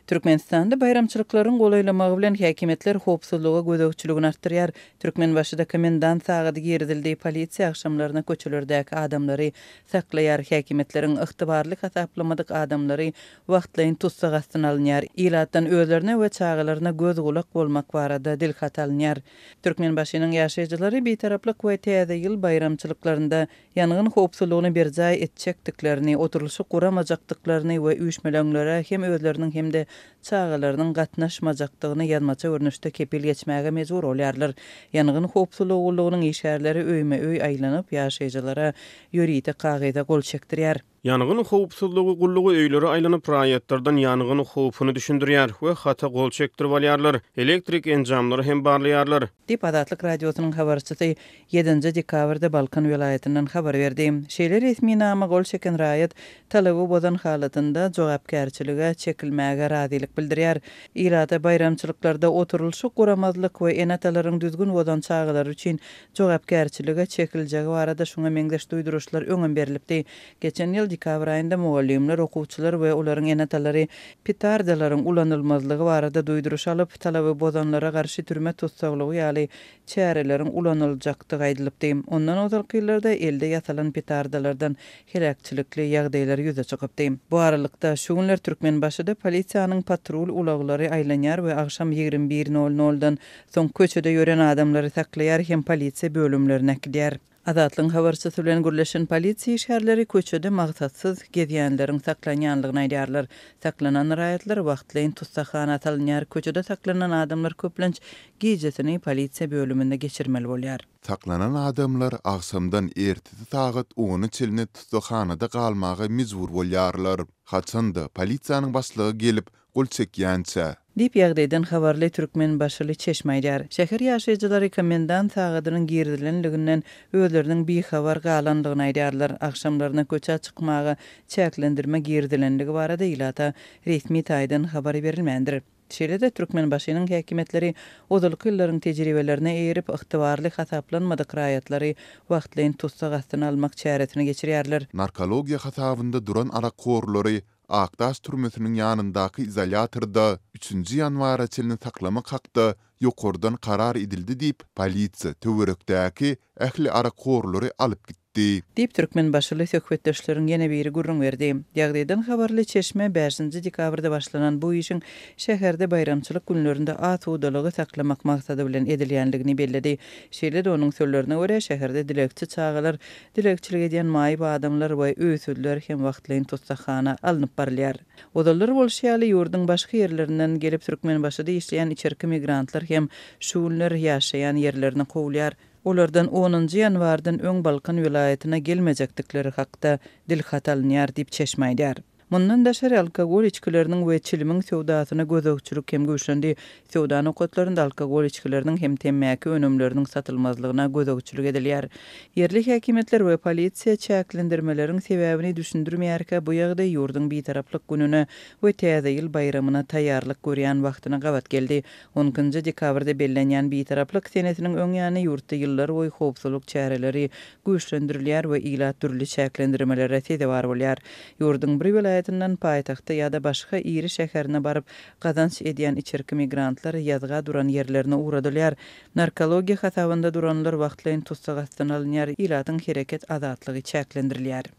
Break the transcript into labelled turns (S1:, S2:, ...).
S1: Türkmenistanda baýramçylyklaryň golaýlamagy bilen häkimiýetler howpsuzlyga gözegçiligini artdyrýar. Türkmenbaşyda komendant sagady girizildi, polisiýa agşamlaryna köçelerdäki adamlary saklaýar, häkimiýetleriň ygtybarly hasaplamadyk adamlary wagtlaýyn tussag astyna alynýar, ilatdan özlerine we çagalaryna göz-gulak bolmak barada dilhat alynýar. Türkmenbaşynyň ýaşaýjylary Bitaraplyk we Täze ýyl baýramçylyklarynda ýangyn howpsuzlygyny berjaý etjekdiklerini, oturylyşyk guramajakdyklaryny we üýşmeleňlere hem özleriniň hem-de çagalarynyň gatnaşmajakdygyny ýazmaça görnüşde kepil geçmäge mejbur bolýarlar. Ýangyn howpsuzlygy gullugynyň işgärleri öýme-öý aýlanyp, ýaşaýjylara ýörite kagyza gol çekdirýär.
S2: Ýangyn howpsuzlygy gullugy öýlere aýlanyp, raýatlardan ýangyn howpuny düşündirýär we hata gol çekdirip alýarlar, elektrik enjamlary hem barlaýarlar.
S1: Diýip, Azatlyk Radiosynyň habarçysy ýedinji dekabrda Balkan welaýatyndan habar berdi. Şeýle resminama gol çeken raýat talaby bozan halatynda jogapkärçilige çekilmäge razylyk bildirýär. Ilata baýramçylyklarda oturylyşyk guramazlyk we ene-atalaryň düzgün bozan çagalary üçin jogapkärçilige çekiljegi barada şuňa meňzeş duýduryşlar öňem berlipdi. Geçen ýyl dekabr aýynda mugallymlar, okuwçylar we olaryň ene-atalary petardalaryň ulanylmazlygy barada duýduryş alyp, talaby bozanlara garşy türme tussaglygy ýaly çäreleriň ulanyljakdygy aýdylypdy. Ondan ozalky ýyllarda elde ýasalan petardalardan heläkçilikli ýagdaýlar ýüze çykypdy. Bu aralykda, şu günler Türkmenbaşyda polisiýanyň patrul ulaglary aýlanýar we agşam 21 nol noldan soň köçede ýören adamlary saklaýar hem polisiýa bölümlerine äkidýär. Azatlygyň habarçysy bilen gürleşen polisiýa işgärleri köçede maksatsyz gezýänleriň saklanýanlygyny aýdýarlar. Saklanan raýatlar wagtlaýyn tussaghana salynýar. Köçede saklanan adamlar köplenç gijesini polisiýa bölüminde geçirmeli bolýar.
S3: Saklanan adamlar agşamdan ertesi sagat ona çenli tussaghanada galmaga mejbur bolýarlar. Haçan-da, polisiýanyň başlygy gelip, gol çekýänçä.
S1: Diýip, ýagdaýdan habarly türkmenbaşyly çeşme aýdýar. Şäher ýaşaýjylary komendant sagadynyň girizilenliginden özleriniň bihabar galandygyny aýdýarlar. Agşamlaryna köçä çykmaga çäklendirme girizilenligi barada ilata resmi taýdan habar berilmändir. Şeýle-de, Türkmenbaşynyň häkimiýetleri ozalky ýyllaryň tejribelerine eýerip, ygtybarly hasaplanmadyk raýatlary wagtlaýyn tussag astyna almak çäresini geçirýärler.
S3: Narkologiýa hasabynda duran arakhorlary Akdaş türmesiniň ýanyndaky izolýatorda üçünji ýanwara çenli saklamak hakda ýokardan karar edildi diýip, polisiýa töwerekdäki ähli arakhorlary alyp gitdi.
S1: Diýip, türkmenbaşyly söhbetdeşleriň ýene biri gürrüň berdi. Ýagdaýdan habarly çeşme bäşinji dekabrda başlanan bu işiň şäherde baýramçylyk günlerinde asudalygy saklamak maksady bilen edilýändigini belledi. Şeýle-de, onuň sözlerine görä, şäherde dilegçi çagalar Dilegçilik edýän maýyp adamlar we öýsüzler hem wagtlaýyn tussaghana alnyp barylýar. Ozallar bolşy ýaly, ýurduň başga ýerlerinden gelip Türkmenbaşyda işleýän içerki migrantlar hem şu günler ýaşaýan ýerlerine kowulýar. Olardan onunjy ýanwardan öň Balkan welaýatyna gelmejekdikleri hakda dilhat alynýar diýip, çeşme aýdýar. Mundan daşary, alkogol içgileriniň we çilimiň söwdasyna gözegçilik hem güýçlendi. Söwda nokatlarynda alkogol içgileriniň hem temmäki önümleriniň satylmazlygyna gözegçilik edilýär. Ýerli häkimiýetler we polisiýa çäklendirmeleriň sebäbini düşündirmeýärkä, bu ýagdaý ýurduň Bitaraplyk gününe we Täze ýyl baýramyna taýýarlyk görýän wagtyna gabat geldi. On ikinji dekabrda bellenýän Bitaraplyk senesiniň öň ýany ýurtda ýyllarboýy howpsuzlyk çäreleri güýçlendirilýär we ilat dürli çäklendirmelere sezewar bolýar. Ýurduň bir welaýatyndan paýtagta ýa-da başga iri şäherine baryp gazanç edýän içerki migrantlar ýazga duran ýerlerine ugradylýar. Narkologiýa hasabynda duranlar wagtlaýyn tussag astyna alynýar, ilatyň hereket azatlygy çäklendirilýär.